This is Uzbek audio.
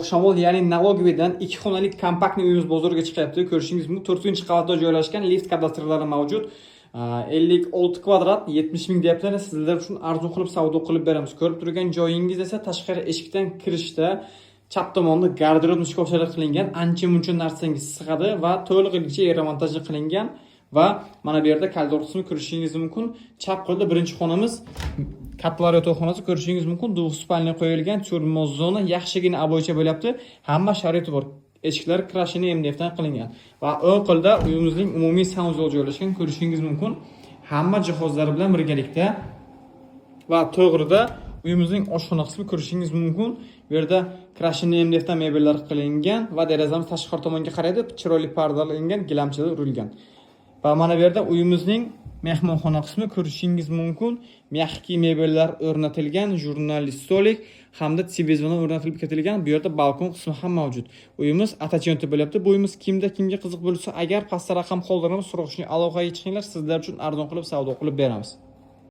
Shamol, ya'ni налоговый dan ikki xonali компактный uyimiz bozorga chiqyapti. Ko'rishingiz mumkin, 4-qavatda joylashgan, lift kadastrlari mavjud. 56 kvadrat, 70 ming deyaptilar, sizlar uchun arzon qilib savdo qilib beramiz. Ko'rib turgan joyingiz esa tashqari eshikdan kirishda chap tomonda garderob shkafchalari qilingan, ancha muncha narsangiz sig'adi va to'lig'icha yeromontaj qilingan va mana bu yerda koridor qismi ko'rishingiz mumkin. Chap qo'lda birinchi xonamiz, kattalar yotoqxonasi, ko'rishingiz mumkin. Двухспальный qo'yilgan, зона, yaxshigina обой cha bo'lyapti. Hamma sharoiti bor. Eshiklar крашеный МДФ dan qilingan va o'ng qo'lda uyimizning umumiy санузел joylashgan, ko'rishingiz mumkin. Hamma jihozlari bilan birgalikda va to'g'rida uyimizning oshxona qismi, ko'rishingiz mumkin. Bu yerda крашеный МДФ dan mebellar qilingan va derazamiz tashqari tomonga qaraydi, chiroyli pardalangan, gilamchalar urilgan. Va mana bu yerda uyimizning mehmonxona qismi, ko'rishingiz mumkin. Мягкий mebellar o'rnatilgan, журнальный столик hamda televizor o'rnatilib ketilgan. Bu yerda balkon qismi ham mavjud. Uyimiz ототождение bo'lyapti. Bu uyimiz kimda kimga qiziq bo'lsa, agar pastda raqam qoldiramiz, срочный aloqaga chiqinglar, sizlar uchun arzon qilib savdo qilib beramiz.